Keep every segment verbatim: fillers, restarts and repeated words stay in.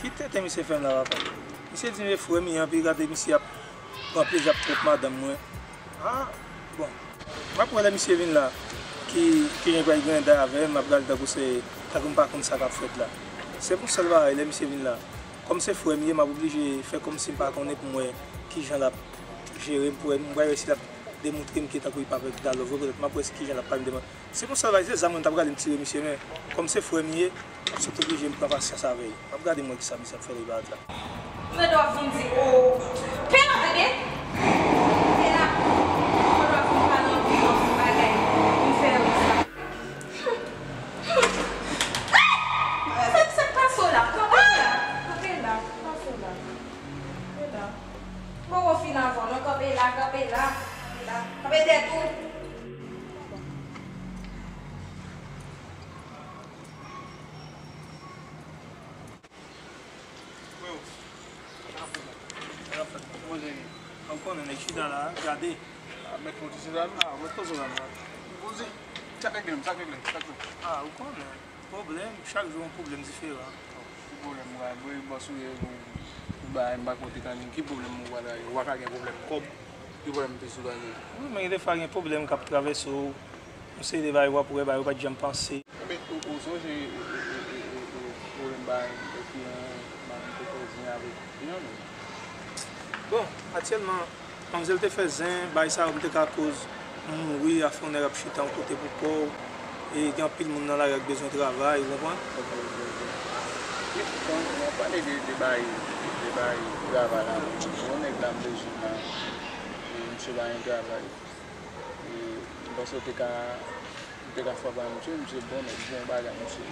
Ki tenten misye fè m la, papa? Misye di m se frè m ye, anpi gade misye ap pran plezi ap twonpe madanm mwen. Ah, bon. M ap wè lè misye vin la, ki, ki jan l pral griyen avè m, m ap gade tankou se, tankou m pa konn sa k ap fèt la. Se pou sèl bagay, lè misye vin la, kòm se frè m ye, m ap oblije fè kòmsi m pa konnen pou m wè ki jan l ap jere m, pou wè, m pral wè si l ap demontre m ke tankou li pa vle da love, petèt m ap wè si ki jan l ap pale m devan. Se pou sèl bagay, se zam mwen t ap rale m tire misye, men kòm se frè m ye, m sot oblije m pran pasyans avè l. M ap gade m wè kisa misye ap fè lè bagay la. Mwen dwe vin di, oh, pè la, tande. Pè la, mwen dwe vin pale anpil, anpil bagay. M fè yo sa. Sa, sa k pase w la? Kanpe la. Kanpe la. Pase w la. Kanpe la. Poko fin avè w non, kanpe la, kanpe la, kanpe la, kanpe tèt ou. Freo, sa k ap fèt la? Sa k ap fèt la? Kòman jan ye? Ou konnen nèg chita la, gade. Ah, mèt fè yon ti chita la, mèt poze w la. Poze. Sa k regle m, sa k regle m, sa k regle m? Ah, ou konnen. Pwoblèm, chak jou yon pwoblèm diferan. Ki pwoblèm ou ka gen? Bòs ou ye, ou, ou bay, m pa konte kan ki pwoblèm ou pral gen. Ou pa ka gen pwoblèm kòb, ki pwoblèm plis ou ka gen? Wi, men gen defwa gen pwoblèm k ap travèse w. Yon seri de bagay w ap wè, bagay ou pa t janm panse. Enben, ou, ou sonje, e, e, pwoblèm bagay, e, kliyan, madanm te fè zen avèk kliyan, men. Bon, aktyèlman, manmzèl te fè zen, bagay sa yo m te ka koz m mouri, afè yon nèg ap chita yon kote pou kò w, e gen anpil moun nan lari a k bezwen travay, ou konprann? Ok, ok, ok. Wi, bon, bon, pale de, de bagay, de bagay travay la, yon nèg la m bezwen la, e misye pa gen travay. E, m panse w te ka, w te ka fè ba misye, misye bon nèg, bon bagay, misye.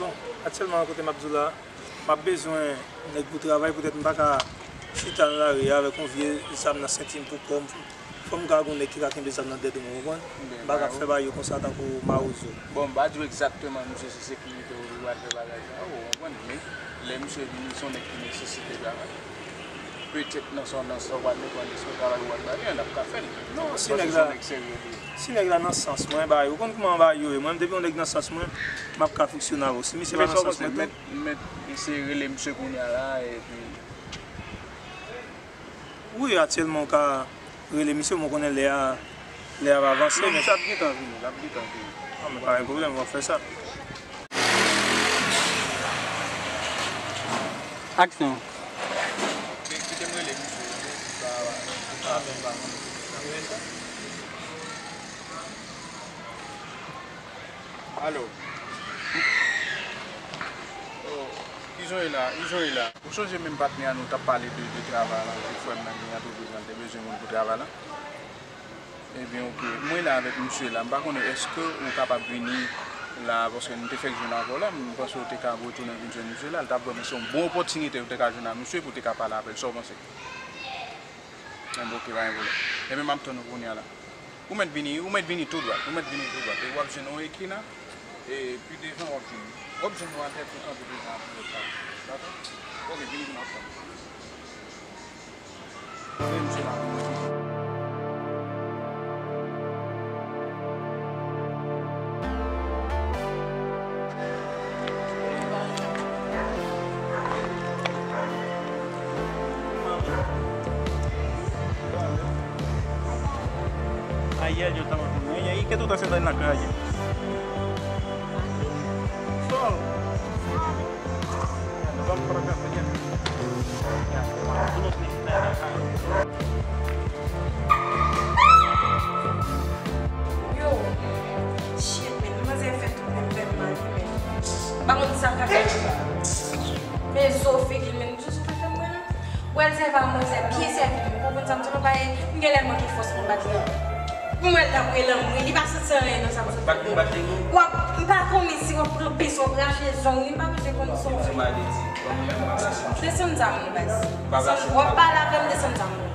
Bon, aktyèlman, kote m ap di w la, m ap bezwen nèg pou travay, poutèt m pa ka chita nan lari a avèk yon vye zam nan senti m pou kò m. Fò m ka gen yon nèg ki ka kenbe zam nan dèyè m, ou konprann? M pa ka fè bagay yo konsa tankou mawozo. Bon, m pa di w egzakteman misye se sekirite ou li pral fè bagay sa, ou konprann, men lè misye vini, se yon nèg ki nesesite travay. Petèt nan sa, nan sa w pral depann de se travay ou pral ba li an, l ap ka fè l. Non, si nèg la, si nèg la nan sans mwen, bagay, ou konn kòman bagay yo ye. Mwen, depi yon nèg nan sans mwen, m ap ka fonksyone avè w. Si misye pa nan sans mwen tou. Mèt, mèt eseye rele misye kounye a la, epi. Wi, aktyèlman, ou ka rele misye, mwen konnen lè a, lè a va avanse, men. Non, misye ap gentan vini, l ap gentan vini. Ah, men pa gen pwoblèm, w ap fè sa. Aksyon. Kite m rele misye, alo. Oh, kijan w ye la? Kijan w ye la? Ou sonje menm patnè a nou t ap pale de, de travay la, de frè m nan gen antrepriz la, l te bezwen moun pou travay la? Ebyen, oke. Mwen la avèk misye la, m pa konnen èske ou kapab vini la, paske nou te fèk jwenn avè w la, m panse w te ka retounen vin jwenn misye la, l t ap vrèman se yon bon opòtinite ou te ka jwenn ak misye pou w te ka pale avè l, sa w panse? Enben, oke, pa gen pwoblèm. Enben, m ap tann ou kounye a la. Ou mèt vini, ou mèt vini tou dwat, ou mèt vini tou dwat. E w ap jwenn yon ekina, e pi devan w ap jwenn. W ap jwenn yon atè pou kanpe devan pou lòt la. Dakò? Oke, vini, vini, w ap tann. Vini, misye la pou mwen. Ayer yo estaba comiendo y ahí que tú estás haciendo en la calle. Sol. Yo, shit, men, manzè fè tout menm fè m mal, men. M pa konn sa k ap fè m. Men zo figi l, men, zo fè m mal. Wè l sèvi a manzè, byen sèvi m. Ou konprann sa m di w, non, pa e, m gen lè manke fòs pou m bat li. M wè l t ap rele m, wi, li pa santi anyen nan sa m sot fè. Bat li, bat li, non. W ap, m pa konnen si w ap pran pis, w ap rache zong li, m pa bezwen konn sa w fè. Di maledi, bon, mwen pa plase misye. Desann zam ou, baz. Pa plase. W ap pale avè m, desann zam ou.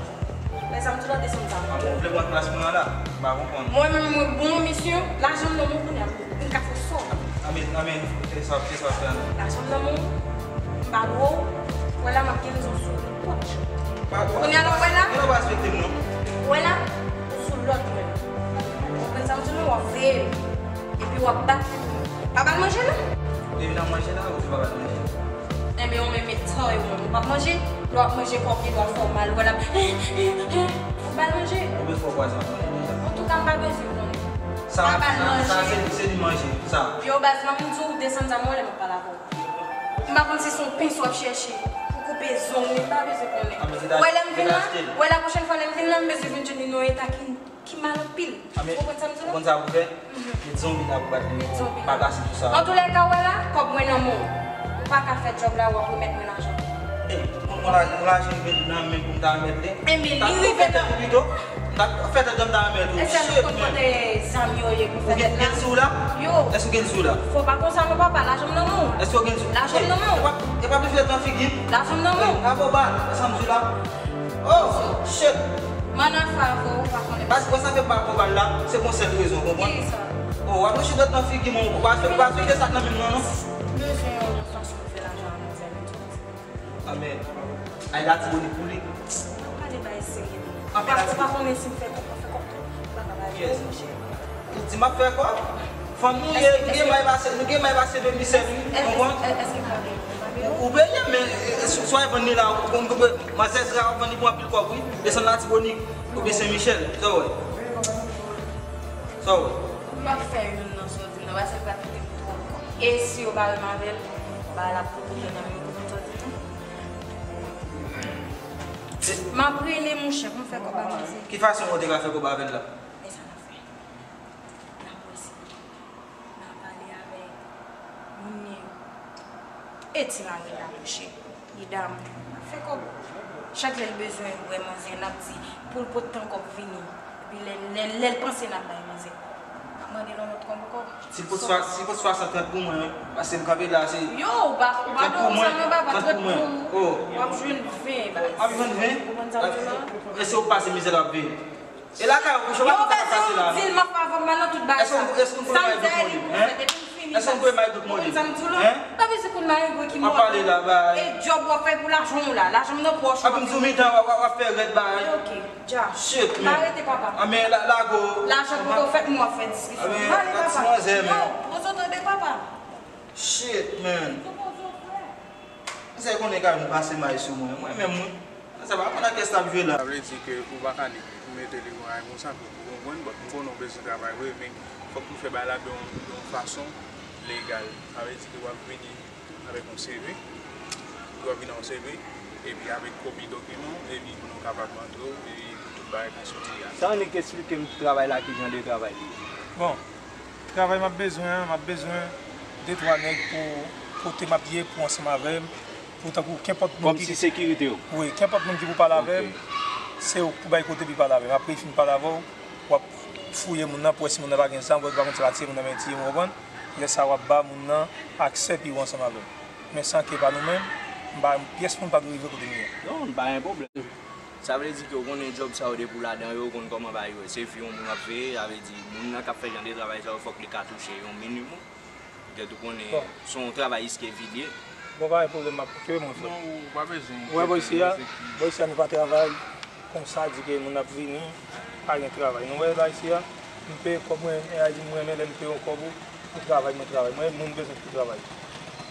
Lè sa m di w la, desann zam ou. An, bon, ou vle pran plas mwen an la? M pa konprann. Mwen menm, mwen bon, mesye, lajan m nan men w kounye a, m ka fè w sa w vle. Anben, anben, fè sa, fè sa w fè an. Lajan m nan men w, m pa dwe w, wè la m ap gen rezon sou ou. Kounye a la, w wè la? Ou pa respekte m, non. Ou wè la? Ou sou lòd mwen. Ou konprann sa m di w, w ap veye m. Epi w ap bat li pou mwen. Pa ba l manje, non. Depi n ap manje la, ou di pa ba l manje. Enben, ou menm met sa, ou menm ou p ap manje. Lè w ap manje, kòk li dwa fè w mal, ou wè l ap, ou ba l manje. Konbyen fwa w kwaze anmwey deja? Antouka, m pa bezwen konnen. Sa, pa ba l manje. Sa, se, se li manje, sa. Yo, baz, mwen, m di w, desann zam nan lè m ap pale avè w. M pa konn si se yon pens w ap chèche pou koupe zong li, m pa bezwen konnen. Ou wè lè m vin la, ou wè la pwochèn fwa lè m vin la, m bezwen vin jwenn li nan yon eta ki, ki mal anpil. Ou konprann sa m di w la? Ou konn sa pou fè? Met zonbi la pou bat li. Met zonbi la. Pa pase pou sa. Antoulèka, ou wè la, kòb mwen nan men w. Ou pa ka fè djòb la, w ap remèt mwen lajan. Ey, mwen, mwen la, mwen lajan rive nan men pou m ta remèt li. Enben, li rive nan men w. M ta fè tèt dam ta remèt ou. Èske nou konn kote zam yo ye pou fè tèt la? Èske w gen l sou la? Yo. Èske w gen l sou la? Fò pa konsa non papa, lajan m nan men w. Èske w gen l sou? Lajan m nan men w. E pa, e pa plis fè tan figi m. Lajan m nan men w. Bravo bal, e sa m di w la. Oh, shit. Manafa avè w, ou pa konnen. Pas wè sa fè m pa pran bal la, se pou yon sèl rezon, ou konprann? Kisa? Oh, w ap reche dwèt nan figi m, ou pa, ou pa sou de sak nan men m nan, non? M bezwen yon fason pou fè lajan an, mizè, men tou. Anben, al Latibonit pou li. Ou pa de bay serye non. Ou pa konnen si m fè kòb, pa fè kòb tou. Ou pa ka bay kòb, monchè. Ou di m ap fè kòb? Fanm nou ye, nou gen may pase, nou gen may pase de misè nou, ou konprann? Èske m ka peye? Ou peye, men, e, e, swa, swa vann li la, ou konn, manzè Zra ap vann li pou anpil kòb, wi. Desann Latibonit, oubyen Sen Michèl, sa w wè? Sa w wè? M ap fè youn nan sa w di m nan, paske l pa kite m twòp. E si yo pa renmen avè l, ba l ap tou kite nan men yo pou konn sa w di m nan. M ap rele monchè pou m fè kòb a manzè. Ki fason w te ka fè kòb avè l la? Men sa n ap fè. N ap wè si n a pale avèk moun li yo. E ti mari l la monchè. Li dam. N ap fè kòb. Chak lè l bezwen wè manzè, n ap di pou l pot tan kòb vini. Epi lè, lè, lè l panse n ap bay manzè. N ap mande l yon lòt kòb ankò. Si l pot swa, si l pot swasant, trant pou mwen, wi. Paske m kanpe la, se. Yo, ou pa, ou pa dwe sa non papa, trant pou mwen. Oh. W ap jwenn ven, baz. W ap jwenn ven? Ou konn sa m di w la? E si w pase mizè l ap veye. E lakay ou kouche, w pa konn sa k ap pase la. Yo, baz, se yon dil m ap fè avè w, m al nan tout bagay sa. Èske w konn mayi dout moli? Sa m di a li pou fè depi m fini. Èske w konn mayi dout moli? Ou konn sa m di w la? Hein? Pa bezwen konn mayi gwo ki mò. W ap pale la, bay. E djòb w ap fè pou lajan w la. Lajan m nan pòch ou. Api m sou mitan, w ap, w ap fè rèd, bay. Ok, dja. Shit, man. M arete, papa. Anben, la, lago. Lajan poko fèt, m w ap fè diskisyon. M ale, papa. Yo, poze w tande, papa. Shit, man. Poze w fè. Misye konnen ka vin pase may sou mwen. Mwen menm, wi. Sa pa konn ak kiyès l ap jwe la. Sa vle di ke ou pa ka li pou mete li pou ay konsa pou ou konprann, but m konnen w bezwen travay vre, men fòk nou fè bagay la de yon, de yon fason legal. Sa vle di ke w ap vini avèk yon C V, w ap vini ak yon C V, epi avèk kopi dokiman, epi pou nou kapab antre w, epi pou tout bagay ka soti a. Sa annik eksplike m travay la, ki jan de travay li ye. Bon, Travay m ap bezwen an, m ap bezwen de twa nèg pou kote m ap ye, pou ansanm avè m, pou tankou kenpòt moun ki. Kòmsi sekirite w? Wi, kenpòt moun ki pou pale avè m, se ou k pou bay kote pou l pale avè m. Apre l fin pale avè w, w ap fouye moun nan pou wè si moun nan pa gen zam, w pa konn si l ap tiye moun nan, men tiye moun, w konprann? Lè sa a w ap ba moun nan aksè pou l ansanm avè m. Men san ke pa nou menm, m pa, pyès moun pa dwe rive kote m ye. Non, pa gen pwoblèm. Sa vle di ke w konnen djòb sa yo depi w ladan yo, ou konn kòman bagay yo ye. Se vi yon moun w ap veye, sa vle di moun nan k ap fè jan de travay sa yo, fòk li ka touche yon minimòm. Poutèt ou konnen se yon travay riske vi l ye. Bon, pa gen pwoblèm, m ap okipe mwen, frè. Non, ou pa bezwen. Ou wè bò isi a? Bò isi a nou pa travay konsa, di ke moun ap vini, pa gen travay. Nou wè la isi a? M peye kòb mwen, e a di m renmen lè m peye yon kòb ou, ou travay, mwen travay. Mwen, moun bezwen pou travay.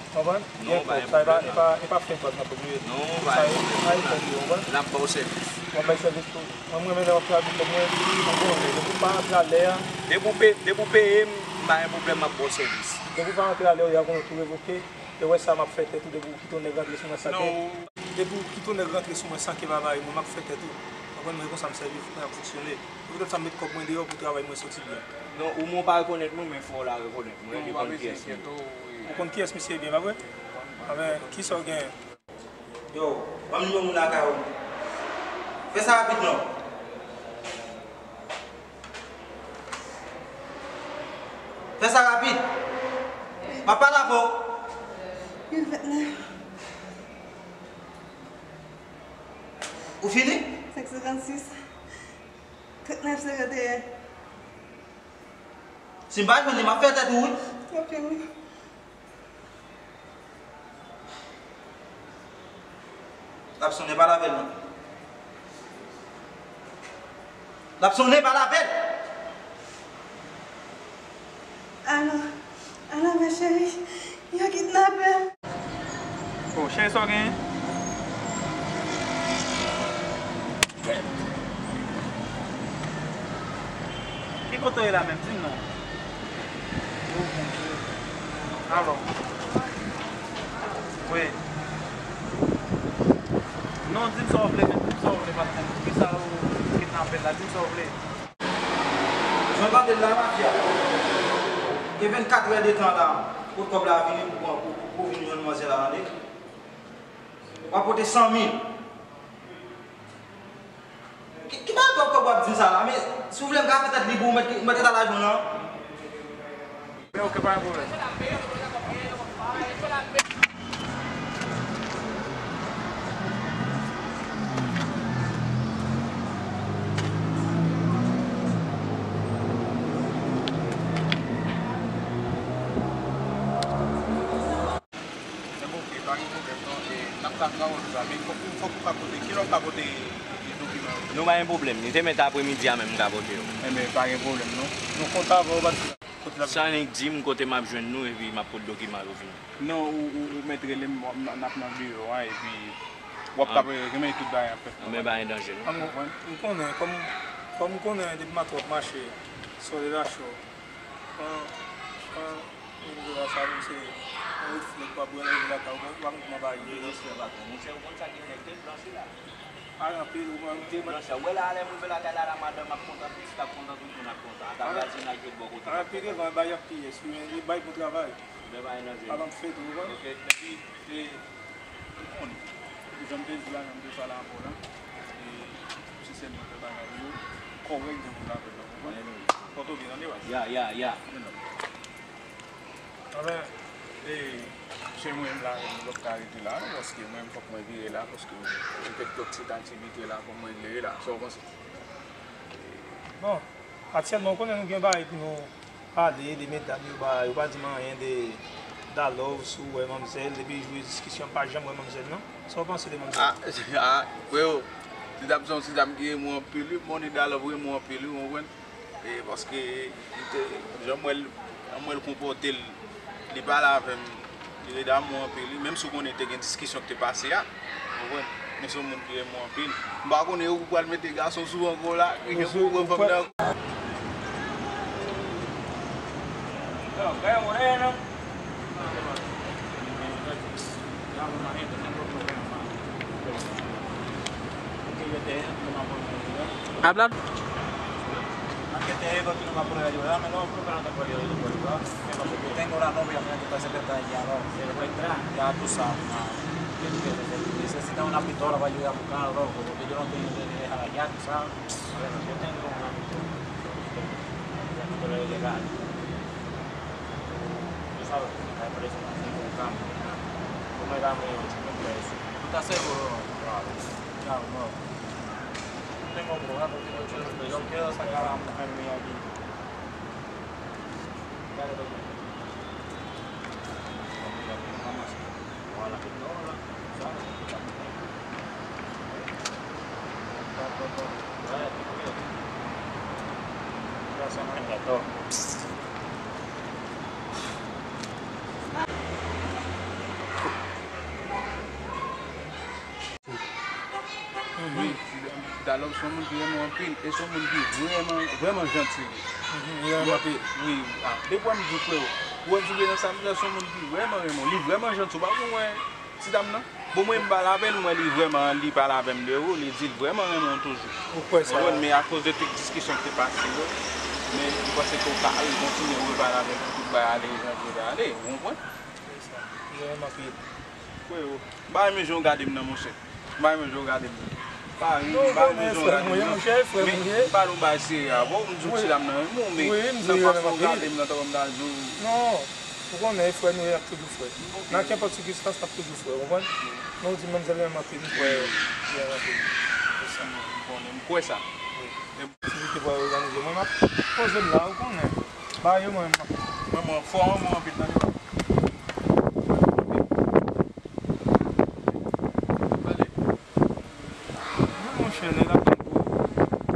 Konprann? Non, pa gen pwoblèm. Sa e pa, e pa, e pa fè dwat nan pwomye. Non, pa gen pwoblèm. Sa e, sa e kòb li, konprann? N ap ba w sèvis. W ap bay sèvis tou. Mwen, mwen renmen lè w ap travay pou kòb mwen, ou bon nèg. Depi w pa antre alè a. Depi w pe-, depi w peye m, m pa gen pwoblèm, m ap ba w sèvis. Depi w pa antre alè a, y a konnen tou revoke. E wè sa m ap fè tèt ou, depi w kite yon nèg rantre sou mwen san ke. Non. Depi w kite yon nèg rantre sou mwen san ke pa mari mwen, m ap fè tèt ou. Konprann mwen, e konsa m sèvi, m ap fonksyone. Se poutèt sa m met kòb mwen deyò pou travay mwen soti byen. Non, ou menm w pa rekonèt mwen, men frè w la rekonèt mwen, li konn kiyès m ye. Ou konn kiyès misye byen, pa vre? Anben, kisa w genyen? Yo, ban m nimewo moun lakay ou. Fè sa rapid non. Fè sa rapid. M ap pale avè w. Mil vennèf. Ou fini? Senk san trannsis. Trannèf senkanteyen. Si m pa jwenn li, m ap fè tèt ou, wi. Ok, wi. L ap sonnen, pale avè l non. L ap sonnen, pale avè l. Alo, alo, ma chérie, yo kidnapè m. Cheri, sa w genyen? Ki kote w ye la menm? Di m non. Alò. Wi. Non, di m sa w vle, men di m sa w vle, patnè. Poukisa w kidnape l la? Di m sa w vle. Jan w tande l la, mafya. Gen vennkat è de tan la, pou kòb la vini, pou, pou, pou, pou vin jwenn manzè la, tande. W ap pote san mil. Ki, ki bagay kòb kòb w ap di m sa la? Men, si w vle m ka fè tèt li pou ou, mèt, mèt rete a lajan nan. Men ok, pa gen pwoblèm. Ebyen, ok, pa gen pwoblèm non. E, n ap ka travay sa, men fòk, fòk ou ka pote, kilè w ka pote dokiman yo? Nou pa gen pwoblèm. Li te mèt apremidi a menm m ka pote yo. Enben, pa gen pwoblèm non. Nou kontan avè w, pa di kote l ap. Sa annik di m kote m ap jwenn nou, epi m ap pote dokiman yo vini. Non, ou, ou, ou mèt rele m, n ap nan biwo a, epi w ap ka renmen tout bagay ap fèt. Anben, pa gen danje non. Ou konprann? M konnen, kòm, kòm m konnen depi maten w ap mache, sòlèy la cho. Pran, pran yon dola sa, menm se yon reflèks w ap wè lè w rive lakay ou, ou pa konn kòman bagay yo ye. Monchè, ou konn sa ki fè ke blanchi la. Ay, anpil, ou konn. Ke blanchi la. Ou wè la, lè m rive lakay la, la madanm ap kontan, pitit ap kontan, tout moun ap kontan. Ata vwazinaj yo bò kote m ap kontan. Pi devan, bay ap pi yès, wi, men li bay bon travay. Avan m fete, ou konprann? Ok, epi, e, ou konn, jan m te di la, jan m te pale avè w la, e, se sèlman fè bagay yo kòrèk jan pou l ap fèt la, ou konprann? Pòte w byen, tande, baz? Ya, ya, ya. Anben, e, se mwen menm la, m p ap ka rete la, paske mwen menm fòk mwen vire la, paske gen kèk lòt ti aktivite la, fòk mwen vire la. Sa w panse? Bon, aktyèlman, ou konnen nou gen bagay pou nou pale de medam yo, ba, yo pa di m anyen de da love, si w wè manmzèl, depi jou diskisyon, m pa janm wè manmzèl, non. Sa w panse de manmzèl? Ah, ah, freo, ti dam se yon ti dam ki renmen w anpil, wi, m konnen da love renmen w anpil, wi, w konprann? E paske li te, jan m wè l, jan m wè l konpòte l, li pale avè m, li rele amou anpil, wi. Menm si w konnen te gen diskisyon ki te pase a, w konprann? Men se yon moun ki renmen w anpil. M pa konnen ou pral mete gason sou ou ankò la, ki gen pou pran fanm nan. Hablar. Necesita una pistola para ayudar a buscar, loco, porque yo no tengo que dejar allá, tú sabes. Bueno, yo tengo un ámbito, eh, de control ilegal. Tú sabes, hay preso, no sé, con cambio, ¿no? ¿Cómo era mi preso? ¿Tú estás seguro? Claro, claro, no. No tengo problema, porque yo quiero, yo quiero sacar a la mujer mía aquí. Dale, loco. Mira, mira, vamos a hacer. Ojalá que no, la, tú sabes. Wi, Dalòb se yon moun ki renmen w anpil, e se yon moun ki vrèman, vrèman janti. Wi, wi, wi. Depi w wè m di w, freo, ou wè m sou vye nan samdi a, se yon moun ki vrèman renmen w. Li vrèman janti, ou pa konn wè ti dam nan? Bon, mwen, m pale avè l, m wè li vrèman, li pale avè m de ou, li di l vrèman renmen w toujou. Ou kwè sa? Ou konprann, men akoz de tout diskisyon ki te pase yo, men m panse ke w ka al kontinye repale avè l pou tout bagay ale jan l dwe ale, ou konprann? Li renmen w anpil. Freo, m pa renmen jan w gade m nan, monchè. M pa renmen jan w gade m nan. Pa ri, m pa renmen jan w gade m nan. Men m pale yon bagay serye avè w, m di w ti dam nan renmen w, men nan fason w gade m nan, tankou m ta di w. Non, ou konnen, e frè nou ye, n ap toujou frè. Nan kenpòt sikistans, n ap toujou frè, ou konprann? Men w di m manmzèl renmen m anpil, m kwè li renmen m anpil. Se sa. M konnen, m kwè sa. Wi. Aktivite pou al òganize. Mwen, m ap poze m la, ou konnen. Ba yo mwen, mwen, mwen fò, mwen anpil nan yo. Wi, monchè, nèg la pran pou,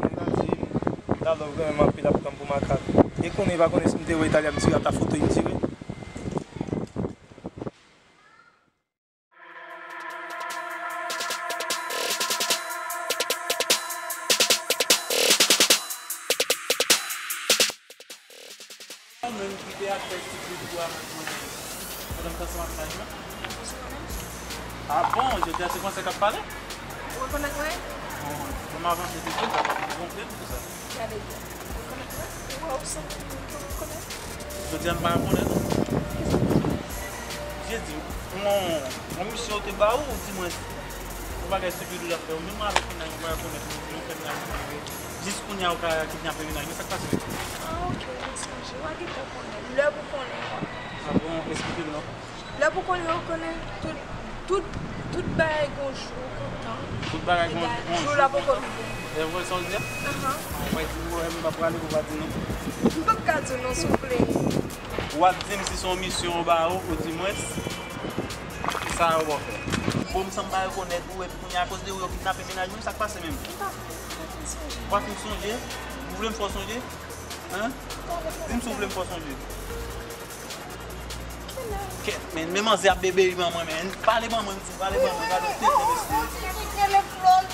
nèg la di, Dalòb renmen m anpil, ap pran m pou makak. E konnen, pa konnen si m te wè Italya, m tire ata foto, m tire. Mwen, pandan m t ansanm ak mennaj mwen. Ou rekonèt mwen? Ah bon, jodi a se fransè k ap pale? Ou rekonèt mwen? Bon, bon, m avanse tou, m ap montre m tou sa. Gade byen. Ou rekonèt mwen? Ou wè ou sanble moun ke w rekonèt? Jodi a m pa rekonèt ou. Kisa w di? Je di, yon, yon misyon yo te ba ou, ou di mwen, yon bagay stupid ou t ap fè, ou menm avèk mennaj ou pa rekonèt mwen, ou fè mennaj ou prive. Jis kounye a ou ka kidnape mennaj mwen, sa k pase menm? Ah, ok, m sonje. W a gentan konnen. Lè pou konnen, kwa. Ah bon, esplike m non. Lè pou konnen, ou konnen tout, tout, tout bagay gon jou, gon tan. Tout bagay gon, egal, gon jou la poko rive. E vre sa w di a? Ahan. Mwen di ou, m pa prale pou pa di non. M p ap ka di w non, souple. W ap di m si se yon misyon yo ba ou, ou di mwen, sa yo ba w fè. Bon, m sanm pa rekonèt ou, epi kounye a, akoz de ou yo kidnape mennaj mwen, sa k pase menm? M pa, m pa fin sonje. Ou pa fin sonje? Ou vle m fè w sonje? Hein? Di m si w vle m fè w sonje. Kèt, men, men manzè ap bebe manman, men. Pale ban mwen, m di, pale ban mwen, gade yon tenten mesye.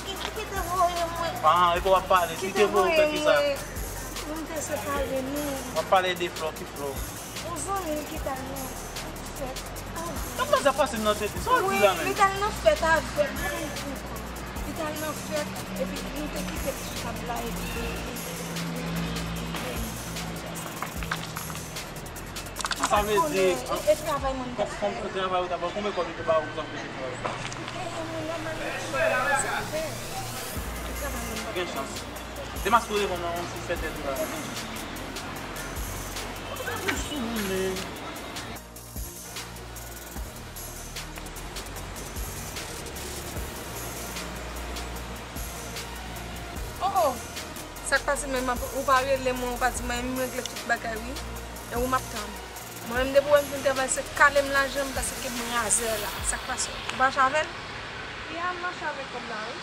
Ki te voye mwen? Ah, e pou w ap pale, ki te voye w fè kisa? Nou te separe, nou. W ap pale de Flò, ki Flò? Yon zanmi m ki t al nan fèt avè m. Kòman sa pase nan tenten? Sa w di la menm? Wi, li t al nan fèt avè m, pa konn poukò. Li t al nan fèt, epi nou te kite l sou tab la, epi li, li, li, li, li, li, li fè sa. Sa vle di, e, e travay mwen t ap fè. Travay ou t ap fè, konbyen kòb li te ba ou pou sa pou te travay? Li peye mwen nòmal, mwen travay sa fè. E travay mwen t ap fè. Gen chans. Demas pou reponn nan yon ti fè tèt ou la. Ou sou moun, men. Oh, oh. Sa k pase menm, ou pa rele mwen, ou pa di mwen, m regle tout bagay, wi. E ou m ap tann. Mwen menm, depi w wè m fin travay, se kale m lajan m, paske m razè la. Sa k pase? Ou mache avè l? Ya, m mache avè kòb la, wi.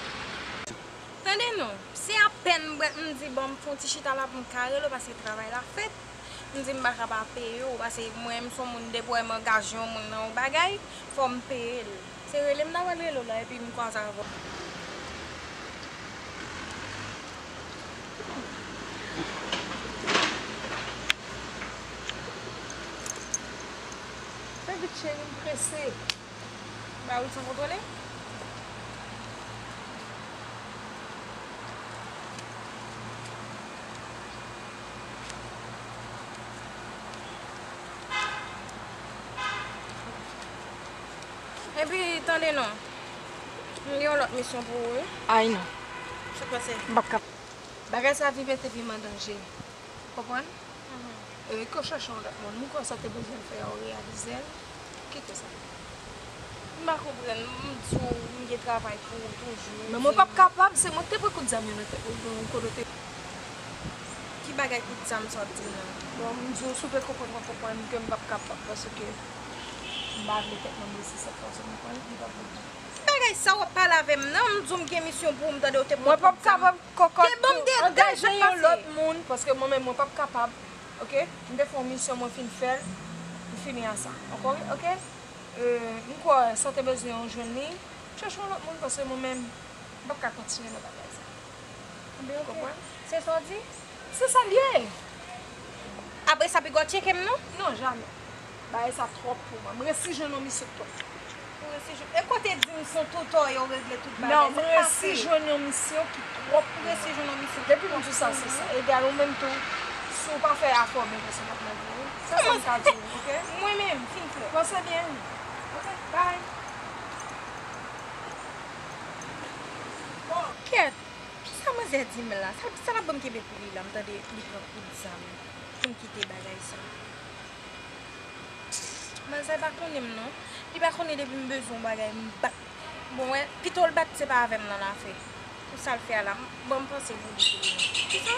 Tande non, se apèn m bwè, m di, bon, m fè yon ti chita la pou m ka rele w, paske travay la fèt. M di, m pa ka pa peye w, paske mwen, m se yon moun, depi w wè m angaje yon moun nan yon bagay, fò m peye l. Se rele m ta pral rele w la, epi m kwaze avè w. Fè vit, cheri, m prese. Ba wi, san kontwole. Epi, tande non. M gen yon lòt misyon pou ou, wi. Ay non. Sa k pase? M p ap kap. Bagay sa vin mete vi m an danje. Konprann? Mhm. E, ke w chèche yon lòt moun. M kwè sa w te bezwen fè a, ou reyalize l. Kite sa. M pa konprann. M di w, m gen travay pou ou toujou. Men mwen p ap kapab, se mwen ki te pran kout zam yo nan tèt ou, ou kote w te. Ki bagay kout zam sa w ap di m nan? Bon, m di w, si w te konprann, mwen konprann ke m p ap kapab, paske m pa vle tèt mwen blese sèt fwa, se konprann, li p ap bon. Bagay sa w ap pale avè m nan, m di w m gen misyon pou ou, m tande w te pran kout zam. Mwen p ap kapab. Kòkòt, angaje yon lòt moun, paske mwen menm, mwen p ap kapab. Oke? M te fè yon misyon, mwen fin fè l, m fini a sa. Oke? Oke? E, m kwè, si w te bezwen yon jwenn li, chèche yon lòt moun, paske mwen menm, m p ap ka kontinye nan bagay sa. Konprann? Se sa w di? Se sa l ye. Apre sa, piga w tcheke m, non? Non, jamè. Bagay sa twòp pou mwen. M resi jwenn yon misye k twòp. Ou resi jwenn. E kote di m se yon toutò yo regle tout bagay. Non, m resi jwenn yon misye ki twòp pou mwen. Ou resi jwenn yon misye ki twòp pou mwen. Depi m di w sa, se sa. Egal, ou menm tou, si w pa fè afè w byen, pèsonn p ap mal di w. Se sa m ka di w, oke? Mwen menm, fin klè. Panse byen. Oke, bye. Kèt, kisa manzè di m la? Sa, sa l ap ban m kenbe pou li la? M tande li pran kout zam pou m kite bagay sa. Manzè pa konnen m non. Li pa konnen depi m bezwen yon bagay, m bat. Bon, wè, pito l bat, se pa avè m nan l a fè. Pou sa l fè a la, m, bon, m panse pou li tou. Kisa?